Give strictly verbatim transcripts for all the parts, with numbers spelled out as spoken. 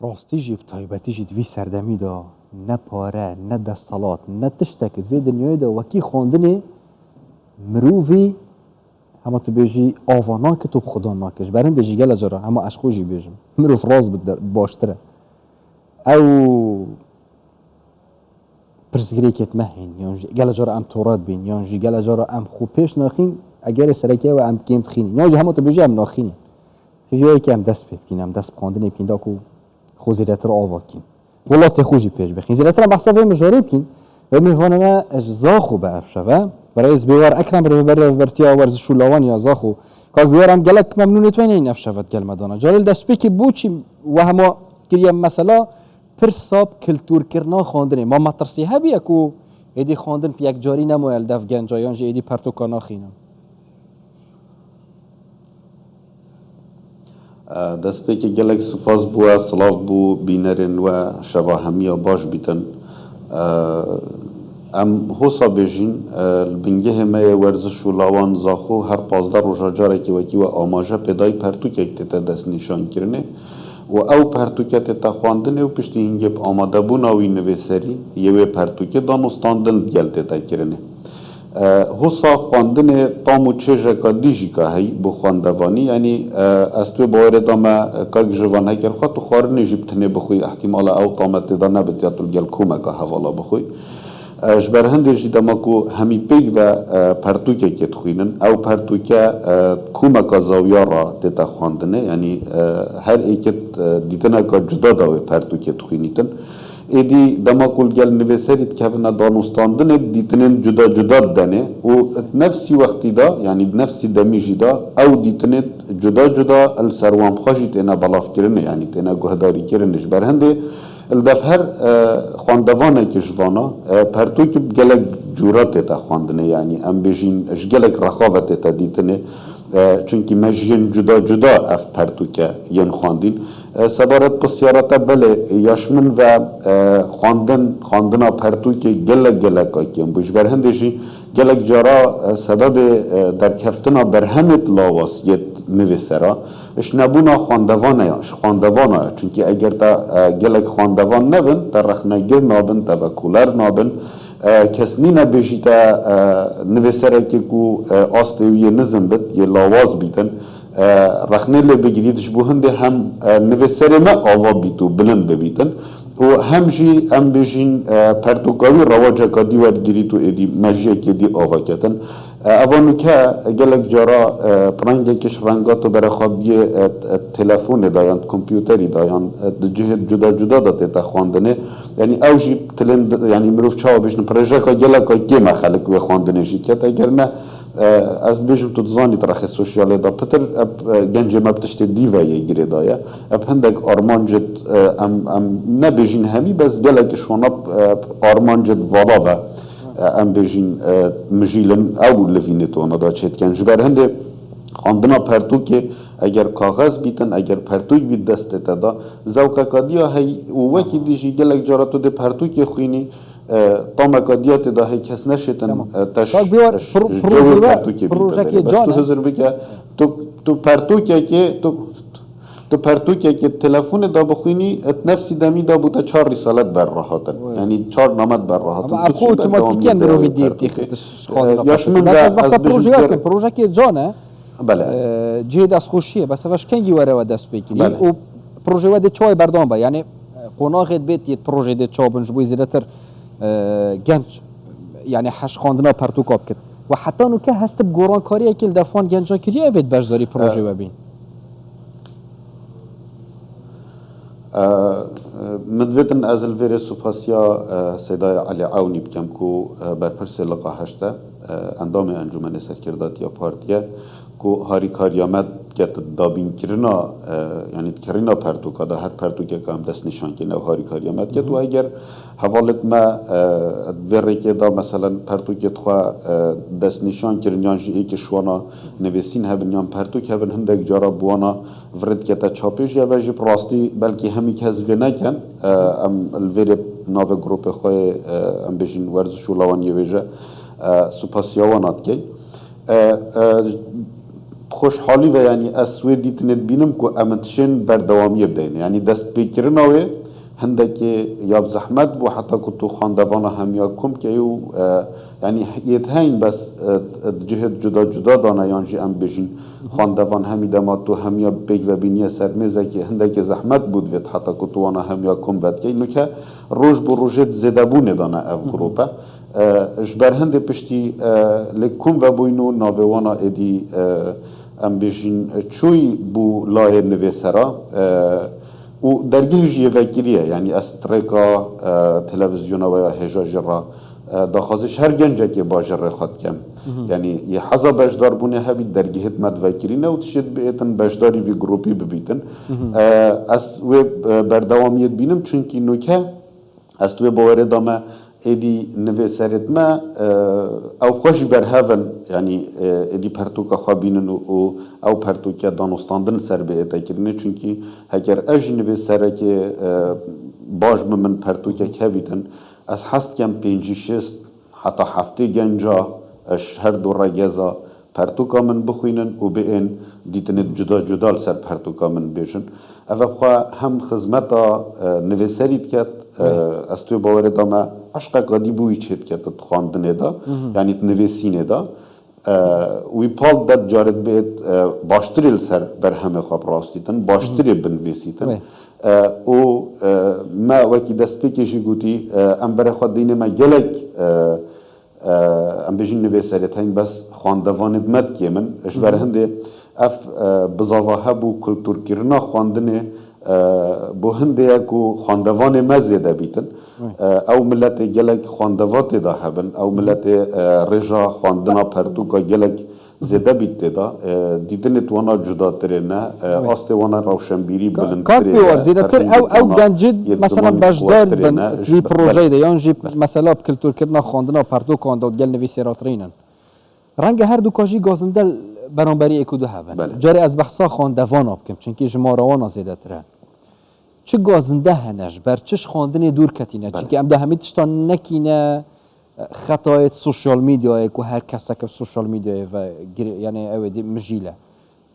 Rastî jî, bi taybetî jî di vî serdemî de ne pare, ne desthilat, ne tiştek di vê dinyayê de wekî xwendinê mirovî, hema tu bêjî, ava nake, tu bi Xudan nake. Ji ber hindê jî gele cara, hema ez xwe jî bêjim, mirov rast bi de-, baştir e. Ew pirsgirêkêt me hên, yan jî gele cara em torat bîn, yan jî gele cara em xwe pêş naxîn, egerê sereke we em kêm dixînin, yan jî hema tu bêjî em naxînin. Vî viyayê ke em dest pê bikîn, em dest bi xwendinê bikîn, da ku xwe zêdetir ava kîn. Welatê xwe jî pêş bixîn. Zêdetir em behsa vê mijarê bikîn. Vê mêvanê me ji Zaxo be ev şeve. Berêz Bêwar Ekrem, rêveber rêvebertiya werziş û lawan ya Zaxo. Kak Bêwar, em gelek memnûnê te neyên ev şeve di gel me dana. Carê li destpêkê boçî we hema kiriye mesela pirsa bi kiltûrkirina xwendinê. Ma metirsî hebiye ku êdî xwendin bi yekcarî nemaye li dev genca yan jî êdî pertûka naxînin? Destpêkê gelek spas bo we, silav bo bînerên we, şeva hemiya baş bîtin. Em hosa bêjîn, li bingehê me yê werziş û lawan Zaxo her pazdeh roja carekê wekî we amaje pêdayî pertûkek tête destnîşankirinê û ew pertûke tête xwendinê û piştî hingê bi amadebûna wî nivîserî yê wê pertûkê danûstandin digel tête kirinê. Hosa xwendinê tam û çêjeka dî jî ka heyî bo xwendevanî, yanî ez tu wê bawerê da me, kak Jivan, heger xwe tu xwarinê jî bi tinê bixwî, îhtîmal e ew tame tê de nebit ya tu li gel komeka hevala bixwî. Ji ber hindê jî dema ku hemî pêk ve pertûkekê dixwînin, ew pertûke komeka zawiya re tête xwendinê, yanî her êkit dîtineka cuda da wê pertûkê dixwînîtin. Êdî dema ku li gel nivîserî dikevine danûstandinê, dîtinên cuda cuda didenê û di nefsî wextî de, yanî di nefsî demî jî de ew dîtinê cuda cuda li ser wan bi xwe jî têne belavkirinê, yanî têne guhdarîkirinê. Ji ber hindê li dev her xwendevanekî ji vana pertûkî bi gelek cûra tête xwendinê, yanî em bêjîn ji gelek rexa ve tête dîtinê. Çunkî me ji yên cuda cuda ev pertûke yên xwendîn. Sebaret pisyara te, belê, ya ji min ve xwendin, xwendina pertûkê gelek geleka kêm bû. Ji ber hindê jî gelek cara sebebê derkeftina berhemêt lawaz yêt nivîsera ji nebûna xwendevana ya, ji xwendevana ya. Çunkî eger te gelek xwendevan nebin, te rexnegir nabin, te vekoler nabin, kes nîne bêjî te nivîserekê ku astê wî yê nizim bit, yê lawaz bîtin, rexnê lê bigirît, ji bo hindê hem nivîserê me ava bît û bilind bibîtin û hem jî em bêjîn pertûka wî rewaceka dî werdigirît û êdî mejiyekê dî ava ketin. Eva nûke gelek cara bi rengekê ji renga tu bere xwe biyê telefonê de yan kompûterî de yan di cihê cuda cuda de tête xwendinê. Yanî ew jî tilên, yanî mirov çawa bêjin, pirêjeka geleka kêm e xelk wê xwendinê jî ket. Eger ne, ez dibêjim tu dizanî di rexê sosyalê de pitir eb, e, gencê me bi tiştê dî ve yê girêdaye. Eb hindek armancêt, e, em, em nebêjîn hemî, bes gelek ji wana, e, armancêt vala ve, e, em bêjîn, e, mijîlin ew li vînê tona da çêdikin. Ji ber hindê xwendina pertûkê eger kaxez bîtin, eger pertûk bît destê te da, zewqeka diya hey û wekî dî jî gelek cara tu dê pertûkê xwînî, e, tameka diya tê da hey kes neşêtin, Tamam. e, te Bak, bir var, ji, pro- ji proje cewê var, pertûkê bîn te projeke derê. Bes tu can, he? hizir bike, tu, tu pertûkekê, tu, tu pertûkekê telefonê da bixwînî, et nefsî demî da bû te çar rîsalet berrahatin. Oy. Yanî çar namet berrahatin. Ama Tu eku çi otomatiken berdewamî mirovî de dêr pertûkê? têxit ji xwendina E, yaş pertûkê. min Bes de ez, ez bes bexsa bêjim projeyek tu in, projekê can e. Belê. E, cihê destxweşiyê, bes ev ji kengî were we dest pê kirî Belê. û projê we dê çawê berdewam be? Yanî, e, qonaxê dibêt yê projê dê çawa bin ji bo zêdetir, e, genç, yanî heş xwendina pertûka bikit. We heta nûke hest bi gorankariyekê li defan genca kiriye evê di beşdarî projê E, we bîn? E, e, min divêtin ez li vêrê supasiya, e, Seydayê Elî Ewnî bikim ku, e, berpirsê Liqa Heşt e, e, endamê Encûmenê Serkirdatiya Partî ye, ku harîkariya me diket di dabînkirina, e, yanî dikerîna pertûka de, her pertûkeka em destnîşan kirin ew harîkariya me diket û eger hevalêt me, e, di vê rêkê de meselen pertûkê xwe, e, destnîşan kirin yan jî êkê ji wana nivîsîn hebin yan pertûk hebin, hindek cara bi wana virê dikete çapê jî, ev e jî bi rastî belkî hemî kes vê nekin. E, em li vêrê navê grûpê xwe yê, e, em bêjin werziş û lawan yê wêje, e, supasiya wana dikeyn. E, e, Xweşhalî ve, yanî ez wê dîtinê dibînim ku em dişên berdewamiyê bideyne. Yanî destpêkirina wê hindekê ya bi zehmet bû, heta ku tu xwendevana hemiya kom keyî û, e, yanî yê di heyn bes, e, di cihêt cuda cuda dane, yan jî em bêjin xwendevan hemî dema tu hemiya bi pêk ve bîniye ser mêzekê, hindekê zehmet bû divêt heta ku tu wana hemiya kom vedikey. Nuke roj bi rojê di zêdebûnê dane ev grûpe. E, ji ber hindê piştî, e, lê kom vebûyn û navê wana êdî, e, em bêjin, e, çûy bû layê nivêsera, e, û dergeh jî yê vekirî ye. Yanî ez di rêka, e, televîzyona we ya hêja jî re, e, daxwazî ji her gencekê bajêr rê xwe dikem. Yanî yê heza beşdarbûnê hebît dergehêt me divekirîne û tiştê dibêtin beşdarî vî grûpî bibîtin. E, ez wê, e, berdewamiyê dibînim, çunkî nuke ez di wê bawerê de me êdî nivêserêt me, e, ew xwe jî berhev in, yanî, e, êdî pertûka xwe bînin û, û ew pertûke danûstandin ser bêête kirinê. Çunkî heger ez jî nivêserekê, e, baş bim, min pertûkek hebîtin, ez hez dikem pêncî şêst heta heftê genca, e, ji her du regeza pertûka min bixwînin û biên dîtinêt cuda cuda li ser pertûka min bêjin. Ev bi xwe hem xizmeta, e, nivêserî diket, e, ez tu bawerê de me eşqeka dî bû wî çêdiket di xwendinê de, yanî di nivêsînê de. E, wî pal de carê dibêt, e, baştirê li ser berhemê xwe bi rastîtin, baştirê binivîsîtin. E, û, e, me wekî destpêkê jî gotî, e, em berê xwe dînê me gelek, e, e, em bêjin nivêserêt heyn, bes xwendevanê di me dikê min. Ji ber hindê ev, e, bizava hebû kulturkirina xwendinê, e, bo hindê ye ku xwendevanê me zêde bîtin. E, ew miletê gelek xwendeva tê de hebin, ew miletê, e, rêja xwendina pertûka gelek zêde bît tê de. E, dîtinê wana cudatirê ne, e, astê wana rewşenbîrî bilindtirê ne, Kak pê war zêdetir ew, ew gencî mesela beşdar bin vî projeyê de, yan jî mesela bi kulturkirina xwendina pertûkan de gel nivîsêratirînin. Renge her du ka jî gazinde beramberî êk û du hebin. Belê. Carê ez behsa xwendevana bikim, çunkî jimara wana zêdetir e. Çi gazinde hene, ji ber çi ji xwendinê dûr ketîne? Belê. Çunkî em de hemî tiştan nekîne, e, xetayê sosyal medyayê ku her kesek bi sosyal medyayê ve gire-, yanî ew ê dî mijîl e.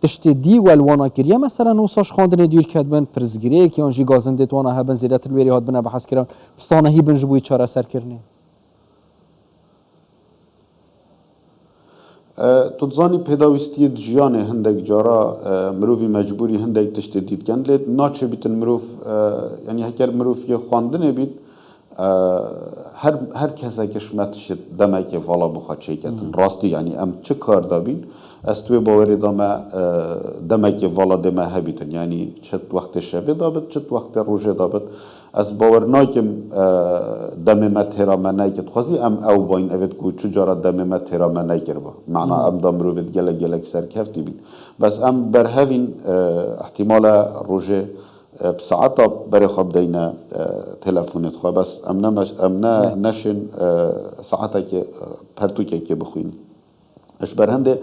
Tiştê dî wel wana kiriye, mesela, nosa ji xwendinê dûr ketibin, pirsgirêk yan jî gazindêt wana hebin, zêdetir wêrî hatibine behs kirin, bi sanehî bin ji bo yê çareserkirinê. E, tu dizanî pêdawîstiyê di jiyanê hindek cara, e, mirovî mecbûrî hindek tiştê dî dikin, lê naçêbîtin mirov, e, yanî heker mirov yê xwendinê bît, e, her, her kesek ji me tişt demekê vala bi xwe çêketin. Rastî, yanî em çi kar de bîn, ez tu wê bawerê de me, e, demekê vala dê me hebîtin. Yanî çi wextê şevê de bit, çi wextê rojê de bit. Ez bawer nakim, e, demê me têra me neke. Dixwazî em ew bayn evêt ku çi cara demê me têra me nekiriba. Mana em da mirovêt gelek gelek serkeftî bîn. Bes em berhevîn, e, ihtimale rojê, e, bi saeta berê xwe bideyne, e, telefonêt xwe. Bes em ne meş-, em ne neşên, e, saetekê, e, pertûkekê bixwîn. Ji ber hindê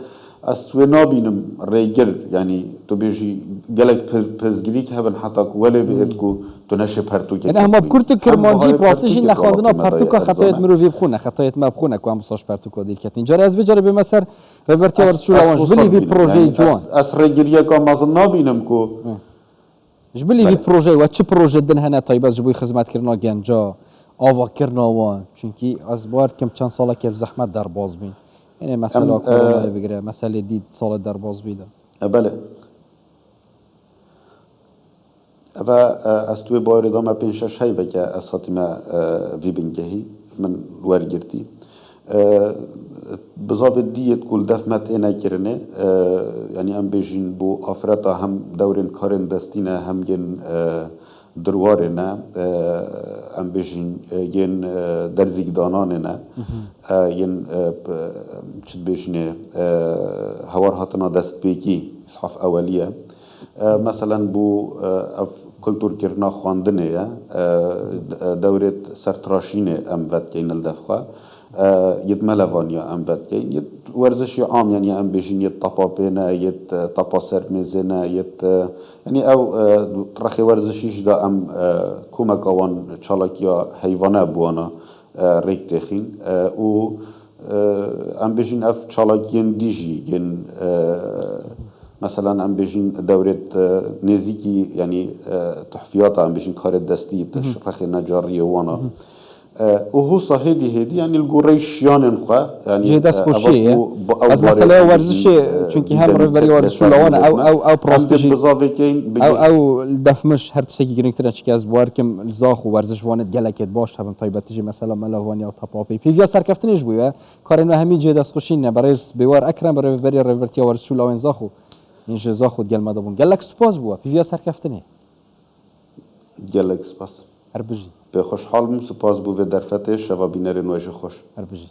ez wê nabînim rêgir, yanî tu bêjî gelek pir-, pirsgirîk hebin heta ku welê biêt ku tu neşê pertûkê. Yanî hema bi kurt û kirmancî rastî jî nexwendina pertûka xetayêt mirovî bixwîne, xetayêt me bixwîne ku em wisa ji pertûka dîr ketîn. Carê ez vê carê bême ser rêbertiya werdiş û rewanj. Ji bilî vî projeyê ciwan. Ez rêgiriyeka mezin nabînim ku Ji bilî vî projeyê we, çi proje din hene taybet ji bo xizmetkirina genca, avakirina wan? Çunkî ez bawer dikim çend salekê bi zehmet derbas bîn. Yanî mesela koronayê bigire, meselê dî salê derbas bî de. E, belê. Eve, e, ez tu wê bawerê da me pênc şeş heyveke ez hatime, e, vî bingehî min wergirtî. E, bizavê dî yêt ku li def me têne kirinê, e, yanî em bêjîn bo afreta hem dewrên karên destî ne, hem yên, e, dirwarê ne, e, em bêjîn, e, yên, e, derzîkdananê ne, e, yên, e, p-, çi dibêjinê, e, hewar hatina destpêkî, îshaf ewelî ye. E, meselen bo, e, ev kulturkirina xwendinê ye, e, d-, e, dewrêt sertraşînê em vedikeyn li def xwe. E, yêt melevaniya em vedikeyn, yêt werzişî am, yanî em bêjin yêt tapa pê ne, yêt, e, tapa ser mêzê ne, yêt, e, yanî ew, e, rexê werzişî jî de em, e, komeka wan çalakiya heyvane bi wana, e, rêk têxîn, e, û, e, em bêjin ev çalakiyên dî jî yên, e, Meselan, em bêjin dewrêt e, nêzîkî, yanî e, tuhfiyata, em bêjin karê destî, te şirexê necariyê wana. E, û husa hêdî hêdî, yanî li goreyê şiyanên xwe, yanî Cihê dest e, xweşiyê eva ye. ku bi ew Ez barê meseleya em bêjin, werzişê, e, çunkî hem dîdemî rêveberiya têkilê werzişê û lawê ne, ew, ew, ew ew, ew, ew destpêşî, destmêj her tiştekî girîngtir e, çikî ez bawer kim li zax û werziş vanê gelekêt baş hebin, taybetî jî mesela me lavaniya û tepapê. Pêviya serkeftinê ji bo ye, karên me hemî cihê destxweşî ne. Berêz Bêwar Ekrem, rêveberiya rêvebertiya werziş û lawên zax û Hîn ji Zaxo di gel me de bûn. Gelek spas bo we. Pêviya serkeftinê. Gelek spas. Her bijî. Pê xweşhal bûm, spas bo vê derfetê, şeva bînerên we jî xweş. Her bijî.